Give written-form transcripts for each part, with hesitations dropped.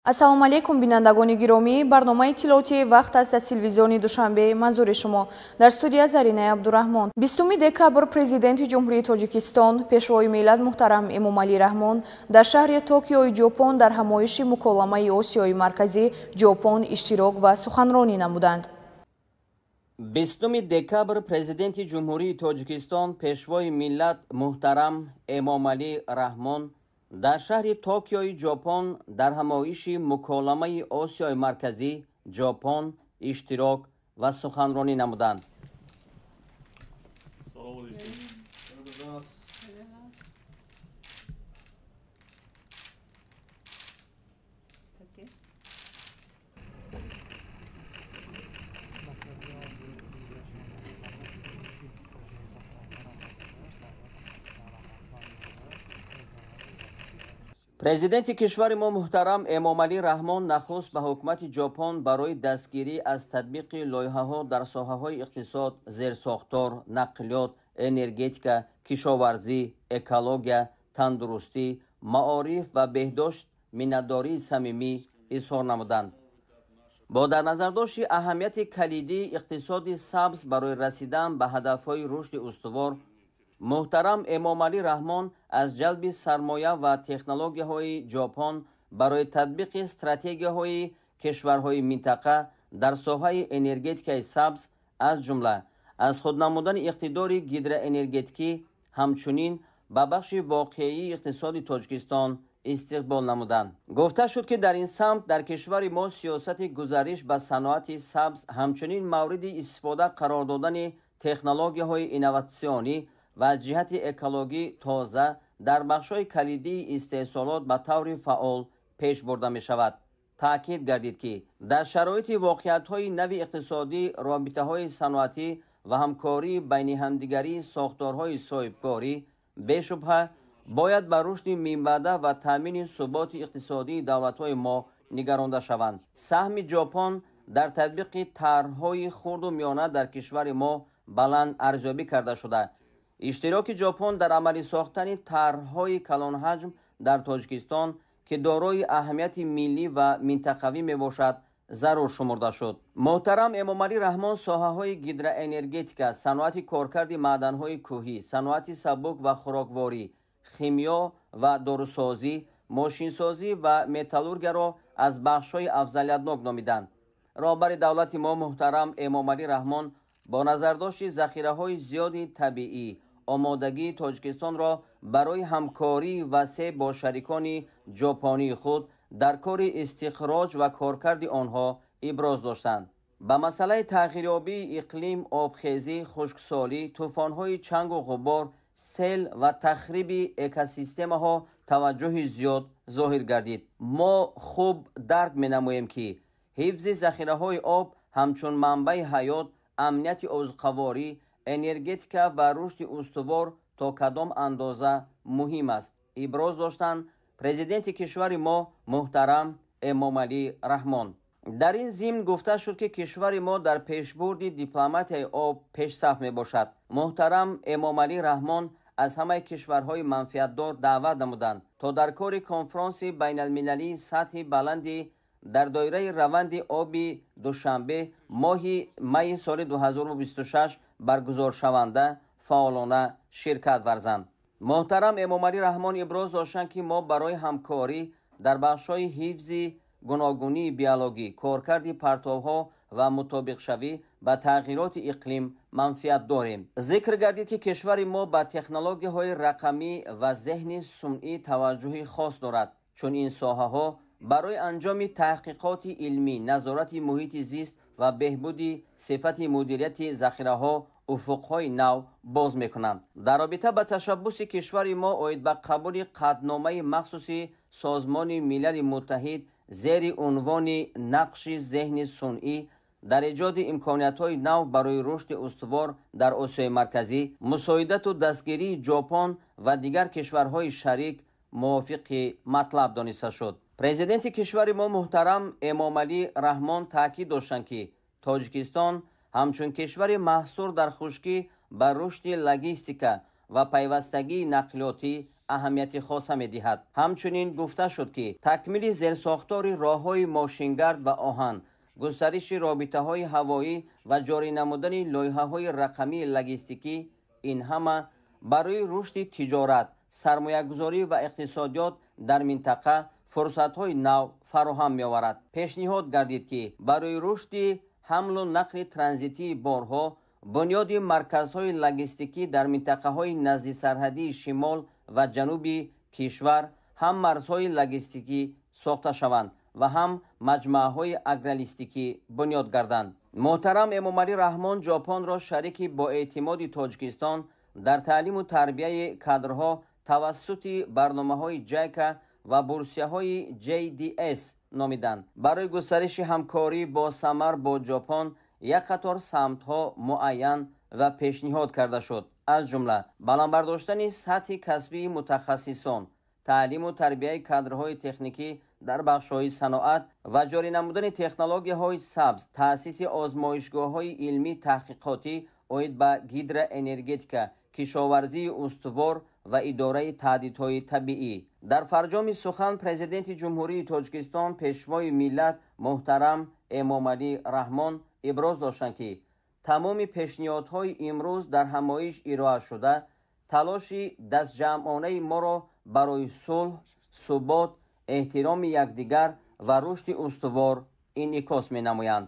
Ассалому алайкум, бинандагони гиромӣ. Барномаи иттилоотии вақт аст аз телевизиони Душанбе. Манзури шумо дар студия Заринаи Абдураҳмон. 20 декабр Президенти Ҷумҳурии Тоҷикистон, Пешвои миллат муҳтарам Эмомалӣ Раҳмон дар шаҳри Токиои Ҷопон дар ҳамоиши муколамаи Осиёи Марказӣ Ҷопон иштирок ва суханронӣ намуданд. 20 декабр Президенти Ҷумҳурии Тоҷикистон, Пешвои миллат муҳтарам Эмомалӣ Раҳмон дар шаҳри Токиои Ҷопон дар ҳамоиши муколамаи Осиёи Марказӣ Ҷопон иштирок ва суханронӣ намуданд. Президенти кишвари мо муҳтарам Эмомалӣ Раҳмон нахуст ба ҳукумати Ҷопон барои дастгирӣ аз татбиқи лоиҳаҳо дар соҳаҳои иқтисод, зерсохтор, нақлиёт, энергетика, кишоварзӣ, экология, тандурустӣ, маориф ва беҳдошт миннатдории самимӣ изҳор намуданд. Бо дар назардошти аҳамияти калидии иқтисоди сабз барои расидан ба ҳадафҳои рушди устувор, муҳтарам Эмомалӣ Раҳмон аз ҷалби сармоя ва технологияҳои Ҷопон барои татбиқи стратегияҳои кишварҳои минтақа дар соҳаи энергетикаи сабз, аз ҷумла аз худ намудани иқтидори гидроэнергетикӣ, ҳамчунин ба бахши воқеии иқтисоди Тоҷикистон истиқбол намуданд. Гуфта шуд, ки дар ин самт дар кишвари мо сиёсати гузариш ба саноати сабз, ҳамчунин мавриди истифода қарор додани технологияҳои инноватсионӣ ва аз ҷиҳати экологӣ тоза дар бахшҳои калидии истеҳсолот ба таври фаъол пеш бурда мешавад. Таъкид гардид, ки дар шароити воқеиятҳои нави иқтисодӣ, робитаҳои саноатӣ ва ҳамкории байни ҳамдигарии сохторҳои соҳибкорӣ бешубҳа бояд ба рушди минбаъда ва таъмини суботи иқтисодии давлатҳои мо нигаронда шаванд. Саҳми Ҷопон дар татбиқи тарҳҳои хурду миёна дар кишвари мо баланд арзёбӣ карда шуда, иштироки Ҷопон дар амалӣ сохтани тарҳҳои калонҳаҷм дар Тоҷикистон, ки дорои аҳамияти миллӣ ва минтақавӣ мебошад, зарур шумурда шуд. Муҳтарам Эмомалӣ Раҳмон соҳаҳои гидроэнергетика, саноати коркарди маъданҳои кӯҳӣ, саноати сабук ва хӯрокворӣ, химиё ва дорусозӣ, мошинсозӣ ва металлургияро аз бахшҳои афзалиятнок номиданд. Роҳбари давлати мо муҳтарам Эмомалӣ Раҳмон бо назардошти захираҳои зиёди табиӣ омодагии Тоҷикистонро барои ҳамкории васеъ бо шарикони ҷопонии худ дар кори истихроҷ ва коркарди онҳо иброз доштанд. Ба масъалаи тағйирёбии иқлим, обхезӣ, хушксолӣ, тӯфонҳои чангу ғубор, сел ва тахриби экосистемаҳо таваҷҷӯҳи зиёд зоҳир гардид. Мо хуб дарк менамоем, ки ҳифзи захираҳои об ҳамчун манбаи ҳаёт, амнияти озуқаворӣ, энергетика ва рушди устувор то кадом андоза муҳим аст, иброз доштанд Президенти кишвари мо муҳтарам Эмомалӣ Раҳмон. Дар ин зимн гуфта шуд, ки кишвари мо дар пешбурди дипломатияи об пешсаф мебошад. Муҳтарам Эмомалӣ Раҳмон аз ҳамаи кишварҳои манфиатдор даъват намуданд, то дар кори конфронси байналмилалии сатҳи баланди дар доираи раванди оби Душанбе моҳи майи соли 2026 баргузоршаванда фаъолона ширкат варзанд. Муҳтарам Эмомалӣ Раҳмон иброз доштанд, ки мо барои ҳамкорӣ дар бахшҳои ҳифзи гуногунии биологӣ, коркарди партовҳо ва мутобиқшавӣ ба тағйироти иқлим манфиат дорем. Зикр гардид, ки кишвари мо ба технологияҳои рақамӣ ва зеҳни сунъӣ таваҷҷӯҳи хос дорад, чун ин соҳаҳо барои анҷоми таҳқиқоти илмӣ, назорати муҳити зист ва беҳбуди сифати мудирияти захираҳо уфуқҳои нав боз мекунанд. Дар робита ба ташаббуси кишвари мо оид ба қабули қатъномаи махсуси Созмони Милали Муттаҳид зери унвони нақши зеҳни сунъӣ дар эҷоди имкониятҳои нав барои рушди устувор дар Осиёи Марказӣ, мусоидату дастгирии Ҷопон ва дигар кишварҳои шарик мувофиқи матлаб дониста шуд. Президенти кишвари мо муҳтарам Эмомалӣ Раҳмон таъкид доштанд, ки Тоҷикистон ҳамчун кишвари маҳсур дар хушкӣ ба рушди логистика ва пайвастагии нақлиётӣ Аҳамияти хоса медиҳад. Ҳамчунин гуфта шуд, ки такмили зерсохтори роҳҳои мошингард ва оҳан, густариши робитаҳои ҳавоӣ ва ҷорӣ намудани лоиҳаҳои рақамии логистикӣ ин ҳама барои рушди тиҷорат, сармоягузорӣ ва иқтисодиёт дар минтақа фурсатҳои нав фароҳам меоварад. Пешниҳод гардид, ки барои рушди ҳамлу нақли транзитии борҳо бунёди марказҳои логистикӣ дар минтақаҳои наздисарҳадии шимол ва ҷануби кишвар ҳам марзҳои логистикӣ сохта шаванд ва ҳам маҷмӯаҳои агролистикӣ бунёд гарданд. Муҳтарам Эмомалӣ Раҳмон Ҷопонро шарики боэътимоди Тоҷикистон дар таълиму тарбияи кадрҳо тавассути барномаҳои ҷайка ва бурсияҳои JDS номиданд. Барои густариши ҳамкорӣ бо самар бо Ҷопон як қатор самтҳо муайян ва пешниҳод карда шуд, аз ҷумла баланд бардоштани сатҳи касбии мутахассисон, таълиму тарбияи кадрҳои техникӣ дар бахшҳои саноат ва ҷорӣ намудани технологияҳои сабз, таъсиси озмоишгоҳҳои илмӣ таҳқиқотӣ оид ба гидроэнергетика, кишоварзии устувор ва идораи таҳдидҳои табиӣ. Дар фарҷоми сухан Президенти Ҷумҳурии Тоҷикистон, Пешвои миллат муҳтарам Эмомалӣ Раҳмон иброз доштанд, ки тамоми пешниҳодҳои имрӯз дар ҳамоиш ироа шуда талоши дастҷамъонаи моро барои сулҳ, субот, эҳтироми якдигар ва рушди устувор инъикос менамоянд.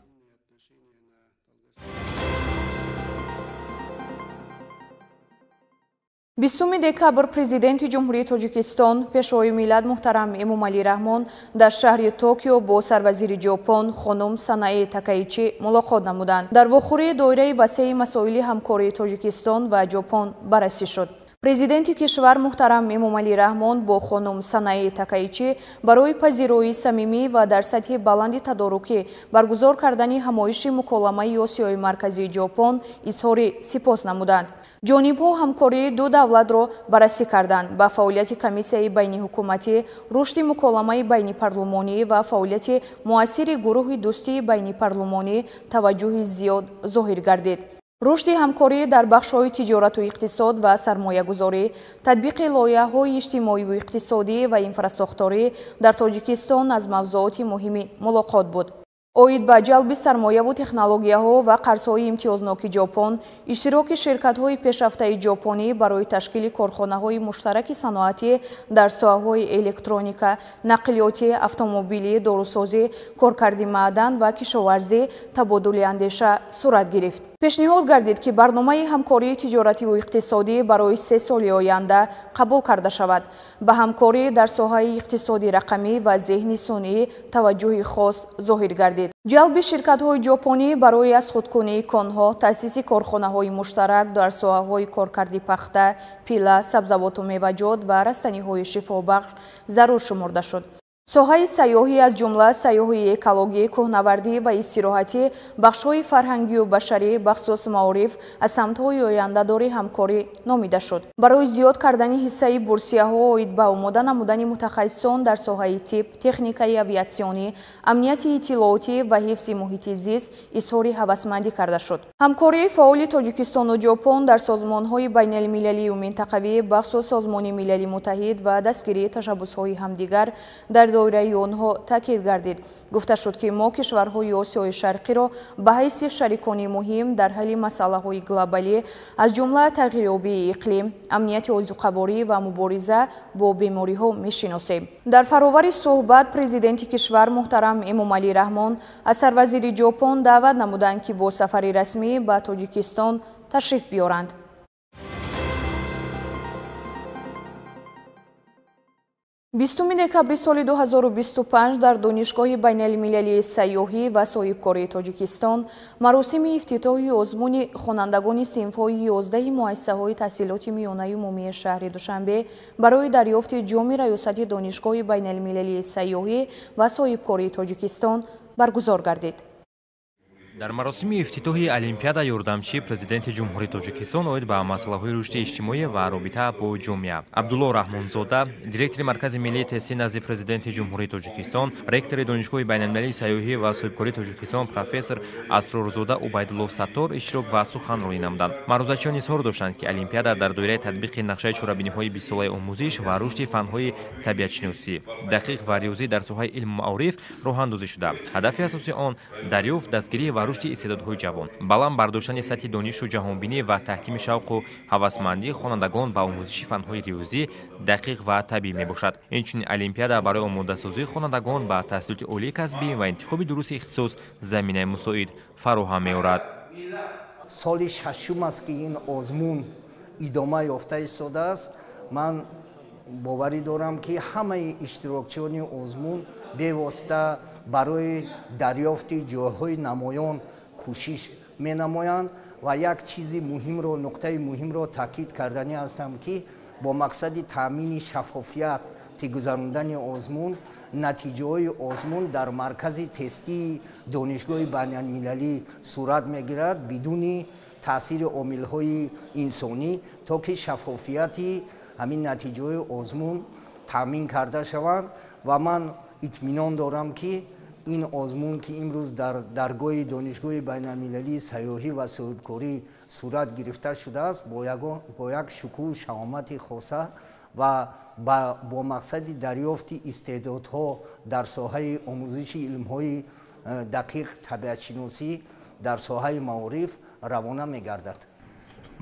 20 декабр Президенти Ҷумҳурии Тоҷикистон, Пешвои миллат муҳтарам Эмомалӣ Раҳмон дар шаҳри Токио бо сарвазири Ҷопон хонум Санаи Такаичи мулоқот намуданд. Дар вохӯрии доираи васеи масоили ҳамкории Тоҷикистон ва Ҷопон баррасӣ шуд. Президенти кишвар муҳтарам Эмомалӣ Раҳмон бо хонум Санаи Такаичи барои пазироии самимӣ ва дар сатҳи баланди тадорукӣ баргузор кардани ҳамоиши муколамаи Осиёи Марказии Ҷопон изҳори сипос намуданд. Ҷонибҳо ҳамкории ду давлатро баррасӣ карданд. Ба фаъолияти комиссияи байниҳукуматӣ, рушди муколамаи байнипарлумонӣ ва фаъолияти муассири гурӯҳи дӯстии байнипарлумонӣ таваҷҷӯҳи зиёд зоҳир гардид. Рушди ҳамкорӣ дар бахшҳои тиҷорату иқтисод ва сармоягузорӣ, татбиқи лоиҳаҳои иҷтимоиву иқтисодӣ ва инфрасохторӣ дар Тоҷикистон аз мавзуоти муҳими мулоқот буд. Оид ба ҷалби сармояву технологияҳо ва қарзҳои имтиёзноки Ҷопон, иштироки ширкатҳои пешрафтаи ҷопонӣ барои ташкили корхонаҳои муштараки саноатӣ дар соҳаҳои электроника, нақлиётӣ, автомобилӣ, дорусозӣ, коркарди маъдан ва кишоварзӣ табодули андеша сурат гирифт. Пешниҳод гардид, ки барномаи ҳамкории тиҷоративу иқтисодӣ барои 3 соли оянда қабул карда шавад. Ба ҳамкорӣ дар соҳаи иқтисоди рақамӣ ва зеҳни сунъӣ таваҷҷӯҳи хос зоҳир гардид. Ҷалби ширкатҳои ҷопонӣ барои аз худкунии конҳо, таъсиси корхонаҳои муштарак дар соҳаҳои коркарди пахта, пила, сабзавоту меваҷот ва растаниҳои шифобахш зарур шуморда шуд. Соҳаи сайёҳӣ, аз ҷумла сайёҳии экологӣ, кӯҳнавардӣ ва истироҳатӣ, бахшҳои фарҳангию башарӣ, бахусус маориф аз самтҳои ояндадори ҳамкорӣ номида шуд. Барои зиёд кардани ҳиссаи бурсияҳо оид ба омода намудани мутахассисон дар соҳаи тиб, техникаи авиатсионӣ, амнияти иттилоотӣ ва ҳифзи муҳити зист изҳори ҳавасмандӣ карда шуд. Ҳамкории фаъоли Тоҷикистону Ҷопон дар созмонҳои байналмилалию минтақавӣ, бахусус Созмони Милали Муттаҳид ва дастгирии ташаббусҳои ҳамдигар дар доираи онҳо таъкид гардид. Гуфта шуд, ки мо кишварҳои Осиёи Шарқиро ба ҳайси шарикони муҳим дар ҳалли масъалаҳои глобалӣ, аз ҷумла тағйирёбии иқлим, амнияти озуқаворӣ ва мубориза бо бемориҳо мешиносем. Дар фаровари суҳбат Президенти кишвар муҳтарам Эмомалӣ Раҳмон аз сарвазири Ҷопон даъват намуданд, ки бо сафари расмӣ ба Тоҷикистон ташриф биёранд. 20 декабри соли 2025 дар Донишгоҳи байналмилалии сайёҳӣ ва соҳибкории Тоҷикистон маросими ифтитоҳи озмуни хонандагони синфҳои 11 муассисаҳои таҳсилоти миёнаи умумии шаҳри Душанбе барои дарёфти ҷоми раёсати Донишгоҳи байналмилалии сайёҳӣ ва соҳибкории Тоҷикистон баргузор гардид. Дар маросими ифтитоҳи олимпиада ёрдамчии президенти Ҷумҳурии Тоҷикистон оид ба масъалаҳои рушди иҷтимоӣ ва робита бо ҷомеа Абдулло Раҳмонзода, директори Маркази миллии тестӣ назди президенти Ҷумҳурии Тоҷикистон, ректори Донишгоҳи байналмилалии сайёҳӣ ва соҳибкории Тоҷикистон профессор Асрорзода Убайдулло Саттор иштирок ва суханронӣ намуданд. Маърузачиён изҳор доштанд, ки олимпиада дар доираи татбиқи нақшаи чорабиниҳои бистсолаи омӯзиш ва рушди фанҳои табиатшиносӣ, дақиқ ва риёзӣ дар соҳаи илму маориф роҳандозӣ шуда. Ҳадафи асосии он дарёфт, дастгирӣ ва рушди истеъдодҳои ҷавон, баланд бардоштани сатҳи донишу ҷаҳонбинӣ ва таҳкими шавқу ҳавасмандии хонандагон ба омӯзиши фанҳои риёзӣ, дақиқ ва табиӣ мебошад. Инчунин олимпиада барои омодасозии хонандагон ба таҳсилоти олии касбӣ ва интихоби дурусти ихтисос заминаи мусоид фароҳам меорад. Соли шашум аст, ки ин озмун идома ёфта истодааст. Ман боварӣ дорам, ки ҳамаи иштирокчиёни озмун бевосита барои дарёфти ҷойҳои намоён кӯшиш менамоянд ва як чизи муҳимро, нуқтаи муҳимро таъкид карданӣ ҳастам, ки бо мақсади таъмини шаффофияти гузарондани озмун, натиҷаҳои озмун дар маркази тестии Донишгоҳи байналмилалӣ сурат мегирад бидуни таъсири омилҳои инсонӣ, то ки шаффофияти ҳамин натиҷаҳои озмун таъмин карда шаванд. Ва ман итминон дорам, ки ин озмун, ки имрӯз дар даргоҳи Донишгоҳи байналмилалии сайёҳӣ ва соҳибкорӣ сурат гирифта шудааст, бо як шукӯҳу шаҳомати хоса ва бо мақсади дарёфти истеъдодҳо дар соҳаи омӯзиши илмҳои дақиқ, табиатшиносӣ, дар соҳаи маориф равона мегардад.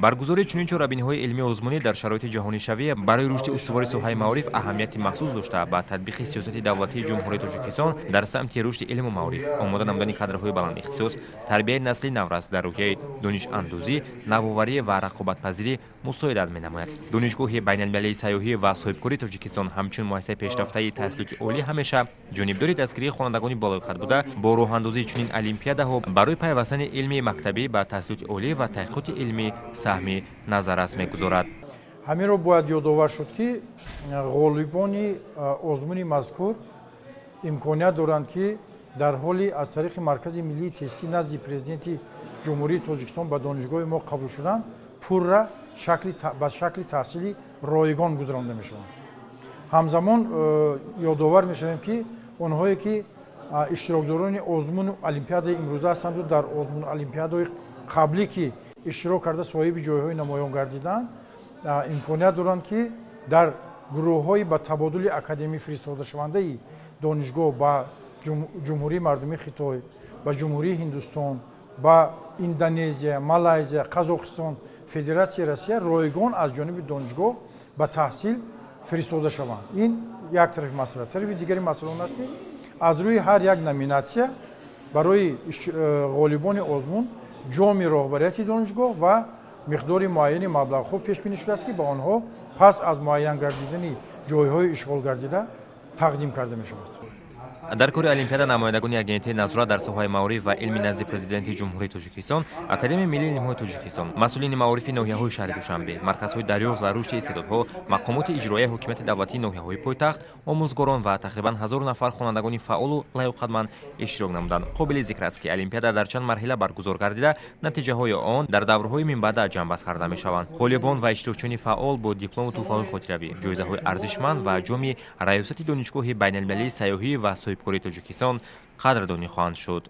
Баргузории чунин чорабиниҳои илмии озмунӣ дар шароити ҷаҳонишавӣ барои рушди устувори соҳаи маориф аҳамияти махсус дошта, ба татбиқи сиёсати давлатии Ҷумҳурии Тоҷикистон дар самти рушди илму маориф, омода намудани кадрҳои баландихтисос, тарбияи насли наврас дар рӯҳияи донишандӯзӣ, навоварӣ ва рақобатпазирӣ мусоидат менамояд. Донишгоҳи байналмилалии сайёҳӣ ва соҳибкории Тоҷикистон ҳамчун муассисаи пешрафтаи таҳсилоти олӣ ҳамеша ҷонибдори дастгирии хонандагони болоқад буда, бо роҳандозии чунин олимпиадаҳо барои пайвастани илми мактабӣ ба таҳсилоти олӣ ва таҳқиқоти илмӣ саҳми назаррас мегузорад. Ҳаминро бояд ёдовар шуд, ки ғолибони озмуни мазкур имконият доранд, ки дар ҳоли аз тариқи Маркази миллии тестӣ назди президенти Ҷумҳурии Тоҷикистон ба донишгоҳи мо қабул шуданд, пурра ба шакли таҳсили ройгон гузаронда мешаванд. Ҳамзамон ёдовар мешавем, ки онҳое ки иштирокдорони озмуну олимпиадаи имрӯза ҳастанду дар озмуну олимпиадаҳои қаблӣ ки иштирок карда соҳиби ҷойҳои намоён гардиданд, имконият доранд, ки дар гурӯҳҳои ба табодули академӣ фиристодашавандаи донишгоҳ ба Ҷумҳурии Мардумии Хитой, ба Ҷумҳурии Ҳиндустон, ба Индонезия, Малайзия, Қазоқистон, Федератсияи Россия ройгон аз ҷониби донишгоҳ ба таҳсил фиристода шаванд. Ин як тарафи масъала. Тарафи дигари масъала он аст, ки аз рӯи ҳар як номинатсия барои ғолибони озмун ҷоми роҳбарияти донишгоҳ ва миқдори муайяни маблағҳо пешбинӣ шудааст, ки ба онҳо пас аз муайян гардидани ҷойҳои ишғолгардида тақдим карда мешавад. Дар кори олимпиада намояндагони Агентии назорат дар соҳаи маориф ва илми назди президенти Ҷумҳурии Тоҷикистон, Академияи миллии илмҳои Тоҷикистон, масъулини маорифи ноҳияҳои шаҳри Душанбе, марказҳои дарёфт ва рушди истеъдодҳо, мақомоти иҷроияи ҳокимияти давлатии ноҳияҳои пойтахт, омӯзгорон ва тақрибан 1000 нафар хонандагони фаъолу лаёқатманд иштирок намуданд. Қобили зикр аст, ки олимпиада дар чанд марҳила баргузор гардида, натиҷаҳои он дар даврҳои минбаъда ҷамъбаст карда мешаванд. Ғолибон ва иштирокчиёни фаъол бо диплому тӯҳфаҳои хотиравӣ, ҷоизаҳои арзишманд ва ҷоми раёсати Донишгоҳи байналмилалии сайёҳӣ ва соҳибкории Тоҷикистон қадрдонӣ хоҳанд шуд.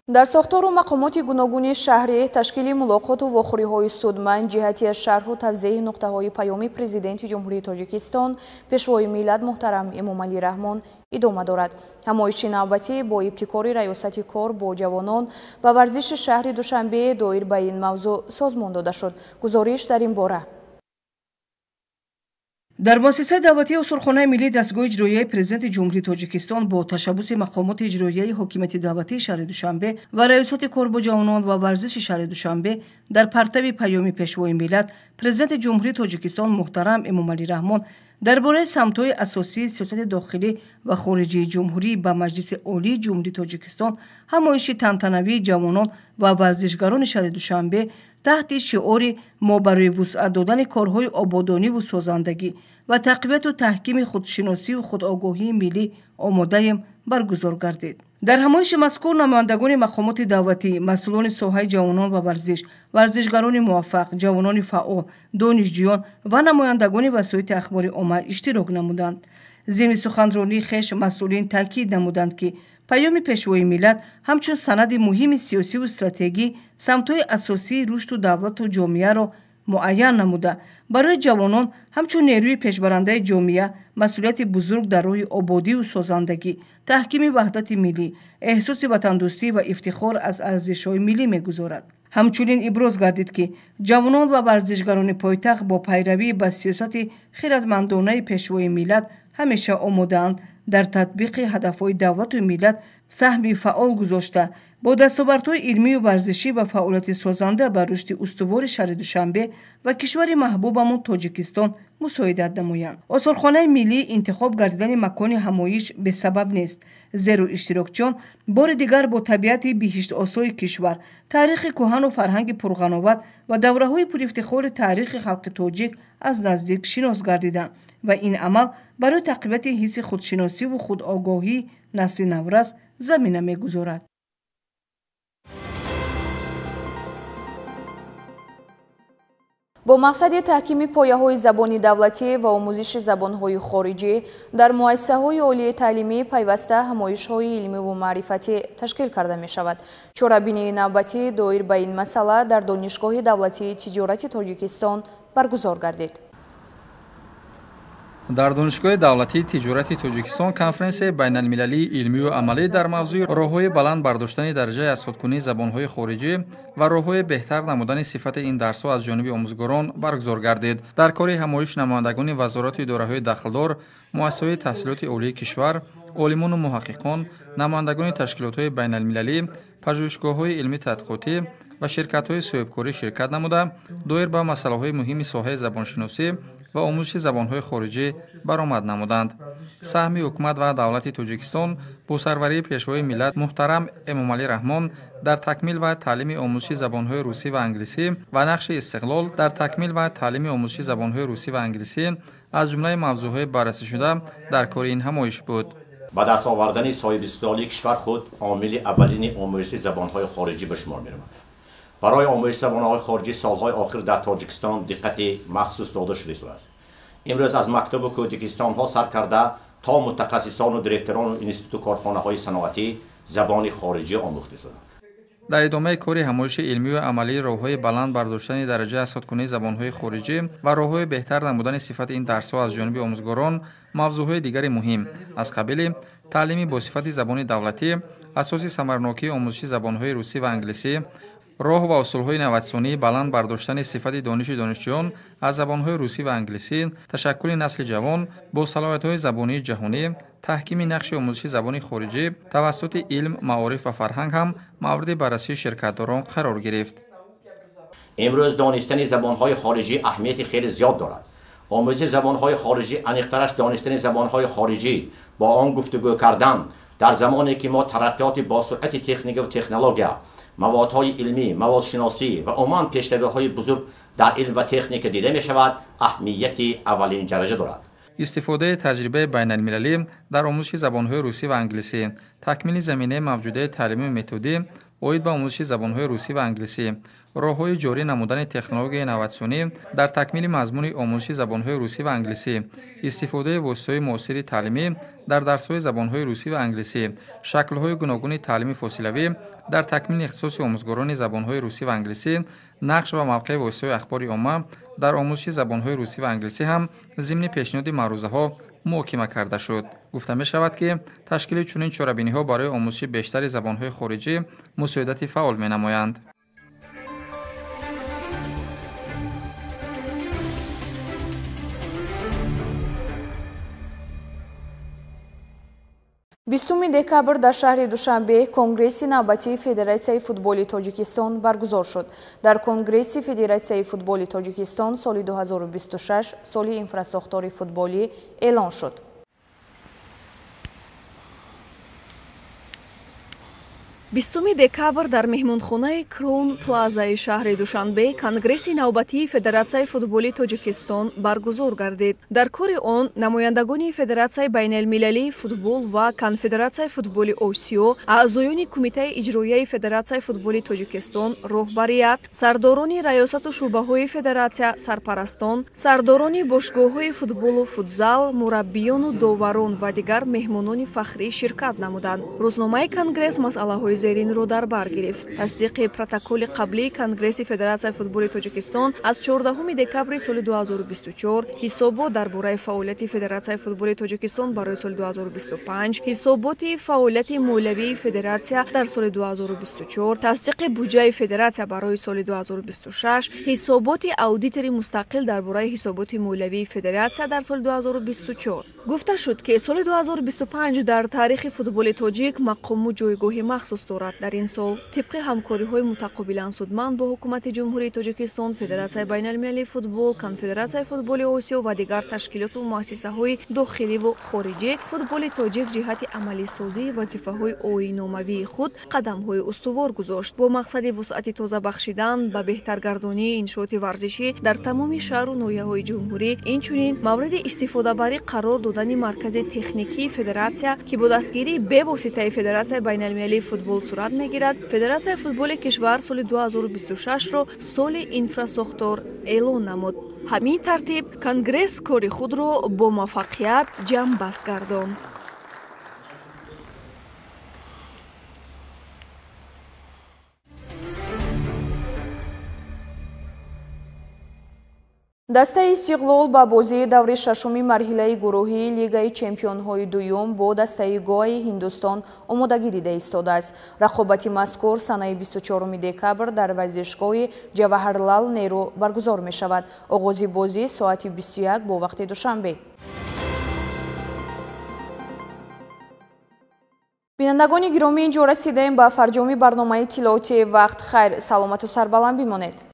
Дар сохтору мақомоти гуногуни шаҳрӣ ташкили мулоқоту вохӯриҳои судманд ҷиҳати шарҳу тавзеҳи нуқтаҳои паёми президенти Ҷумҳурии Тоҷикистон, Пешвои миллат муҳтарам Эмомалӣ Раҳмон идома дорад. Ҳамоиши навбатӣ бо ибтикори Раёсати кор бо ҷавонон ва варзиши шаҳри Душанбе доир ба ин мавзӯъ созмон дода шуд. Гузориш дар ин бора. Дар муассисаи давлатии Осорхонаи миллии дастгоҳи иҷроияи президенти Ҷумҳурии Тоҷикистон бо ташаббуси мақомоти иҷроияи ҳокимияти давлатии шаҳри Душанбе ва Раёсати кор бо ҷавонон ва варзиши шаҳри Душанбе дар партави паёми Пешвои миллат, президенти Ҷумҳурии Тоҷикистон муҳтарам Эмомалӣ Раҳмон дар бораи самтҳои асосии сиёсати дохилӣ ва хориҷии ҷумҳурӣ ба Маҷлиси Олии Ҷумҳурии Тоҷикистон ҳамоиши тантанавии ҷавонон ва варзишгарони шаҳри Душанбе таҳти шиори «Мо барои вусъат додани корҳои ободониву созандагӣ ва тақвияту таҳкими худшиносию худогоҳии миллӣ омодаем баргузор гардид. Дар ҳамоиши мазкур намояндагони мақомоти давлатӣ, масъулони соҳаи ҷавонон ва варзиш, варзишгарони муваффақ, ҷавонони фаъол, донишҷӯён ва намояндагони васоити ахбори омма иштирок намуданд. Зимни суханронии хеш масъулин таъкид намуданд, ки паёми Пешвои миллат ҳамчун санади муҳими сиёсиву стратегӣ самтҳои асосии рушду давлату ҷомеаро муайян намуда, барои ҷавонон ҳамчун нерӯи пешбарандаи ҷомеа масъулияти бузург дар роҳи ободию созандагӣ, таҳкими ваҳдати миллӣ, эҳсоси ватандӯстӣ ва ифтихор аз арзишҳои миллӣ мегузорад. Ҳамчунин иброз гардид, ки ҷавонон ва варзишгарони пойтахт бо пайравӣ ба сиёсати хиратмандонаи Пешвои миллат ҳамеша омодаанд дар татбиқи ҳадафҳои давлату миллат саҳми фаъол гузошта, бо дастовардҳои илмию варзишӣ ва фаъолияти созанда ба рушди устувори шаҳри Душанбе ва кишвари маҳбубамон Тоҷикистон мусоидат намоянд. Осорхонаи миллӣ интихоб гардидани макони ҳамоиш бесабаб нест, зеро иштирокчиён бори дигар бо табиати биҳиштосои кишвар, таърихи кӯҳану фарҳанги пурғановат ва давраҳои пурифтихори таърихи халқи тоҷик аз наздик шинос гардиданд ва ин амал барои тақвияти ҳисси худшиносиву худогоҳии насли наврас замина мегузорад. Бо мақсади таҳкими пояҳои забони давлатӣ ва омӯзиши забонҳои хориҷӣ дар муассисаҳои олии таълимӣ пайваста ҳамоишҳои илмиву маърифатӣ ташкил карда мешавад. Чорабинии навбатӣ доир ба ин масъала дар Донишгоҳи давлатии тиҷорати Тоҷикистон баргузор гардид. Дар Донишгоҳи давлатии тиҷорати Тоҷикистон конференсияи байналмилалии илмию амалӣ дар мавзӯи роҳҳои баланд бардоштани дараҷаи азхудкунии забонҳои хориҷӣ ва роҳҳои беҳтар намудани сифати ин дарсҳо аз ҷониби омӯзгорон баргузор гардид. Дар кори ҳамоиш намояндагони вазорату идораҳои дахлдор, муассисаҳои таҳсилоти олии кишвар, олимону муҳаққиқон, намояндагони ташкилотҳои байналмилалӣ, пажӯҳишгоҳҳои илмӣ тадқиқотӣ ва ширкатҳои соҳибкорӣ ширкат намуда, доир ба масъалаҳои муҳими соҳаи забоншиносӣ ва омӯзиши забонҳои хориҷӣ баромад намуданд. Саҳми ҳукумат ва давлати Тоҷикистон бо сарварии Пешвои миллат муҳтарам Эмомалӣ Раҳмон дар такмил ва таълими омӯзиши забонҳои русӣ ва англисӣ ва нақши истиқлол дар такмил ва таълими омӯзиши забонҳои русӣ ва англисӣ аз ҷумлаи мавзӯъҳои баррасӣшуда дар кори ин ҳамоиш буд. Ба даст овардани соҳибистиқлолии кишвар худ омили аввалини омӯзиши забонҳои хориҷӣ ба шумор меравад. Барои омӯзиши забонҳои хориҷӣ солҳои охир дар Тоҷикистон диққати махсус дода шуда истодааст. Имрӯз аз мактабу кӯдакистонҳо сар карда то мутахассисону директорону институту корхонаҳои саноатӣ забони хориҷӣ омӯхта истодаанд. Дар идомаи кори ҳамоиши илмию амалии роҳҳои баланд бардоштани дараҷаи азхудкунии забонҳои хориҷӣ ва роҳҳои беҳтар намудани сифати ин дарсҳо аз ҷониби омӯзгорон мавзӯъҳои дигари муҳим аз қабили таълими бо сифати забони давлатӣ, асоси самарнокии омӯзиши забонҳои русӣ ва англисӣ, роҳ ва усулҳои инноватсионии баланд бардоштани сифати дониши донишҷӯён аз забонҳои русӣ ва англисӣ, ташаккули насли ҷавон бо салоҳиятҳои забонии ҷаҳонӣ, таҳкими нақши омӯзиши забони хориҷӣ тавассути илм, маориф ва фарҳанг ҳам мавриди баррасии ширкатдорон қарор гирифт. Имрӯз донистани забонҳои хориҷӣ аҳамияти хеле зиёд дорад. Омӯзиши забонҳои хориҷӣ, аниқтараш донистани забонҳои хориҷӣ, бо он гуфтугӯ кардан дар замоне ки мо тараққиёти бо суръати техника ва технология, маводҳои илмӣ, маводшиносӣ ва умуман пешравиҳои бузург дар илм ва техника дида мешавад, аҳамияти аввалин дараҷа дорад. Истифодаи таҷрибаи байналмилалӣ дар омӯзиши забонҳои русӣ ва англисӣ, такмили заминаи мавҷудаи таълимию методӣ оид ба омӯзиши забонҳои русӣ ва англисӣ, роҳҳои ҷорӣ намудани технологияи инноватсионӣ дар такмили мазмуни омӯзиши забонҳои русӣ ва англисӣ, истифодаи воситаҳои муосири таълимӣ дар дарсҳои забонҳои русӣ ва англисӣ, шаклҳои гуногуни таълими фосилавӣ дар такмили ихтисоси омӯзгорони забонҳои русӣ ва англисӣ, нақш ва мавқеи воситаҳои ахбори омма дар омӯзиши забонҳои русӣ ва англисӣ ҳам зимни пешниҳоди маърузаҳо муҳокима карда шуд. Гуфта мешавад, ки ташкили чунин чорабиниҳо барои омӯзиши бештари забонҳои хориҷӣ мусоидати фаъол менамоянд. 20 декабр дар шаҳри Душанбе Конгресси навбатии Федератсияи футболи Тоҷикистон баргузор шуд. Дар Конгресси Федератсияи футболи Тоҷикистон соли 2026 соли инфрасохтори футболӣ эълон шуд. 20 декабр дар меҳмонхонаи Кроун Плазаи шаҳри Душанбе Конгресси навбатии Федератсияи футболи Тоҷикистон баргузор гардид. Дар кори он намояндагони Федератсияи байналмилалии футбол ва Конфедератсияи футболи Осиё, аъзоёни Кумитаи иҷроияи Федератсияи футболи Тоҷикистон, роҳбарият, сардорони раёсату шӯъбаҳои федератсия, сарпарастон, сардорони бошгоҳҳои футболу футзал, мураббиёну доварон ва дигар меҳмонони фахрӣ ширкат намуданд. Рӯзномаи Конгресс масъалаҳои зеринро дар бар гирифт: тасдиқи протоколи қаблии Конгресси Федератсияи футболи Тоҷикистон аз 14 декабри соли 2024, ҳисобот дар бораи фаъолияти Федератсияи футболи Тоҷикистон барои соли 2025, ҳисоботи фаъолияти молиявии федератсия дар соли 2024, тасдиқи буҷаи федератсия барои соли 2026, ҳисоботи аудитори мустақил дар бораи ҳисоботи молиявии федератсия дар соли 2024. Гуфта шуд, ки соли 2025 дар таърихи футболи тоҷик мақому ҷойгоҳи махсус дорад. Дар ин сол тибқи ҳамкориҳои мутақобилан судманд бо ҳукумати Ҷумҳурии Тоҷикистон, Федератсияи байналмилалии футбол, Конфедератсияи футболи Осиё ва дигар ташкилоту муассисаҳои дохиливу хориҷӣ, футболи тоҷик ҷиҳати амалисозии вазифаҳои оинномавии худ қадамҳои устувор гузошт. Бо мақсади вусъати тоза бахшидан ба беҳтаргардонии иншооти варзишӣ дар тамоми шаҳру ноҳияҳои ҷумҳурӣ, инчунин мавриди истифодабарӣ қарор додани маркази техникии федератсия, ки бо дастгирии бевоситаи Федератсияи байналмилалии футбол сурат мегирад, Федератсияи футболи кишвар соли 2026-ро соли инфрасохтор эълон намуд. Ҳамин тартиб Конгресс кори худро бо муваффақият ҷамъбаст гардонд. Дастаи Истиқлол ба бозии даври шашуми марҳилаи гурӯҳии Лигаи чемпионҳои дуюм бо дастаи Гоаи Ҳиндустон омодагӣ дида истодааст. Рақобати мазкур санаи 24 декабр дар варзишгоҳи Ҷаваҳарлал Неру баргузор мешавад. Оғози бозӣ соати 21 бо вақти Душанбе. Бинандагони гиромӣ, инҷо расидаем ба фарҷоми барномаи тилоати вақт. Хайр, саломату сарбаланд бимонед.